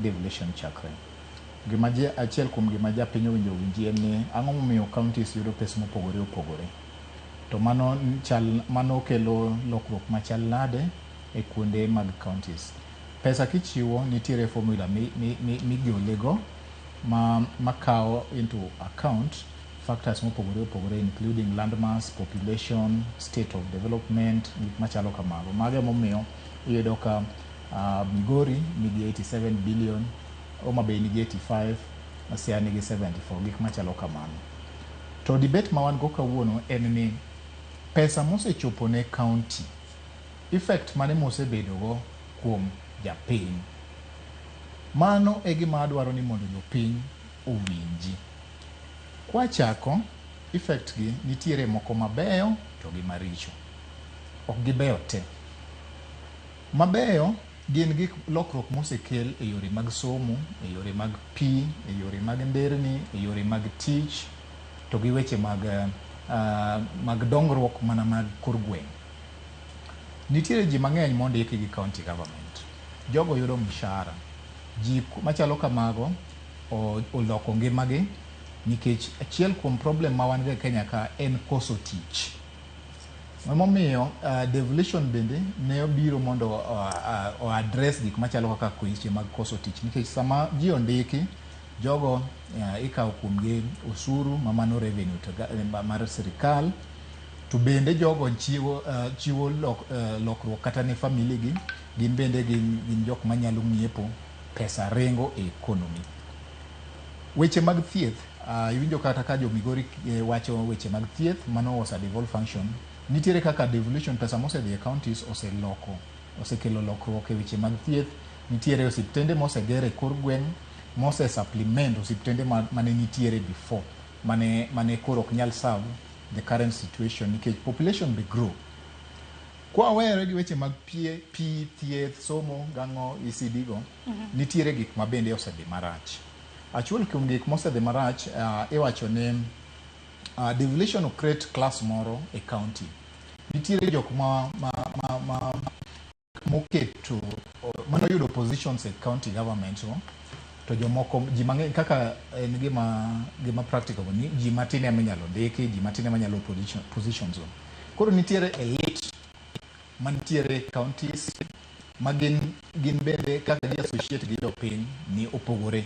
Devolution chakre. Gima achiel kuom gima japiny owinjo owinji en ni ang'o momiyo counties yudo pesa mopogore opogore. To mano chal mano kelo lokruok machal nade e kuonde mag counties. Pesa kichiwo, nitiere formula migole go ma makawo into account factors mopogore opogore, including land mass, population, state of development, gik machalo kamago. Mago emomiyo iyudo ka Migori nigi 87 billion, Homa Bay nigi 85, Siaya nigi 74, gik machalo kamano. To debate ma wan go kawuono en ni pesa mosechopo ne county, effect mane mosebedo go kuom japiny. Mano e gima adwaro ni mondo jopiny owinji. Kwachako, effect gi nitiere moko mabeyo to gi maricho. Ok gibeyo te. Mabeyo gin gik lokruok mosekel e yore mag somo, e yore mag pi, e yore mag nderni, e yore mag tich, to gi weche mag dongruok mana mag kor gweng'. Nitiere ji mang'eny mondiki gi county government. Jogo yudo mshahara. Ji machalo kamago oloko ngimagi nikech achiel kuom problem ma wan go e Kenya ka en koso tich. Emomiyo devolution bende ne obiro mondo o address gik machalo kaka weche mag koso tich, nikech sama ji ondiki, jogo ikawo kuomgi osuru ma mano revenue to mar sirikal, to bende jogo chiwo lokruok kata ne family gi, gin bende gin jok manyalo ng'iepo, pesa ringo e economy. Weche mag thieth, iwinjo kata ka jo Migori wacho weche mag thieth, mano was a devolved function. Nitiere kaka devolution, pesa mosedhi e counties oseloko, osekelo lokruok e weche mag thieth. Nitiere osiptende moseger e kor gweng' mose supplement osiptende mane nitiere before, mane koro ok nyal serve the current situation nikech population be grow. Kwawere gi weche mag pi, thieth, somo gang'o, ECD go, nitiere gik ma bende osedhi marach. Achiel kuom gik mosedhi marach, iwacho ni devolution create class moro e county. Nitiere jok ma moketo manoyudo positions e county government go, to jomoko, ji mang'eny, kaka en gima practical ni ji matin ema inyalo ndiki, ji matin ema nyalo positions go. Koro nitiere elite mantiere counties ma gin bende kaka gi associate gi jopiny ni opogore.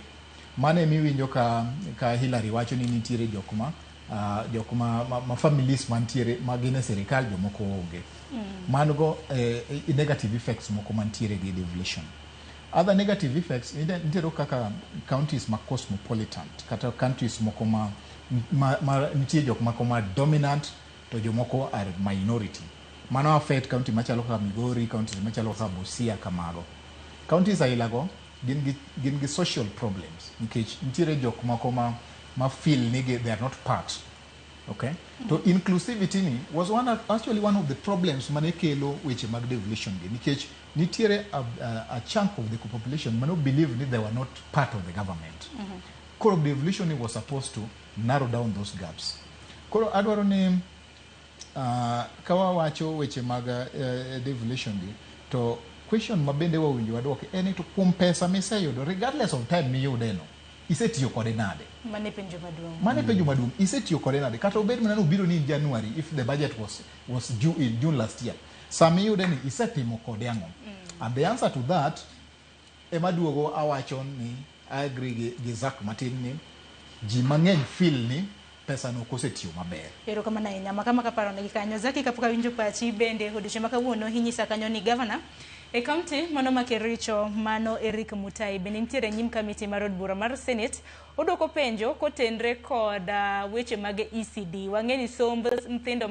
Mano emiwinjo ka Hillary wacho ni nitiere jok ma families mantiere ma gin e sirikal, jomoko onge. Mano negative effects moko mantiere gi devolution. Other negative effects, nitiere kaka counties ma cosmopolitan kata countries moko ma nitie jok moko ma dominant to jomoko are minority. Mano affect county machalo kaka Migori, counties machalo kaka Busia kamago. Counties ailago gin gi social problems nikech nitiere jok moko ma feel ni they are not part. Okay? To inclusivity ni was actually one of the problems mane kelo weche mag devolution gi, nikech nitiere a chunk of the population mane believe ni they were not part of the government. Koro devolution ni was supposed to narrow down those gaps. Koro adwaro ni ka wawacho weche mag devolution gi, to question ma bende wawinjo wadwoki en ni, to kuom pesa miseyudo, regardless of time miyude no, isetiyo kode nade? Mano e penjo maduong'. Mano e penjo maduong'. Isetiyo kode nade? Kata obed mana ni obiro ni in January, if the budget was due in June last year, sama iyude ni, isetimo kode ang'o? And the answer to that ema duogo awacho ni I agree gi Zack matin ni ji mang'eny feel ni pesa no ok osetiyo maber. Erokamano ahinya. Makama kaparo negi kanyo. Zaki, kapok awinjo pachi bende, odiochieng' ma kawuono inyisa kanyo ni gavana e kaunti mano ma Kericho, mano Eric Mutai, bende nitiere e nyim kamiti mar od bura mar Senate, odwoko penjo kotenre kod weche mag ECD. Wang'e ni somb nyithindo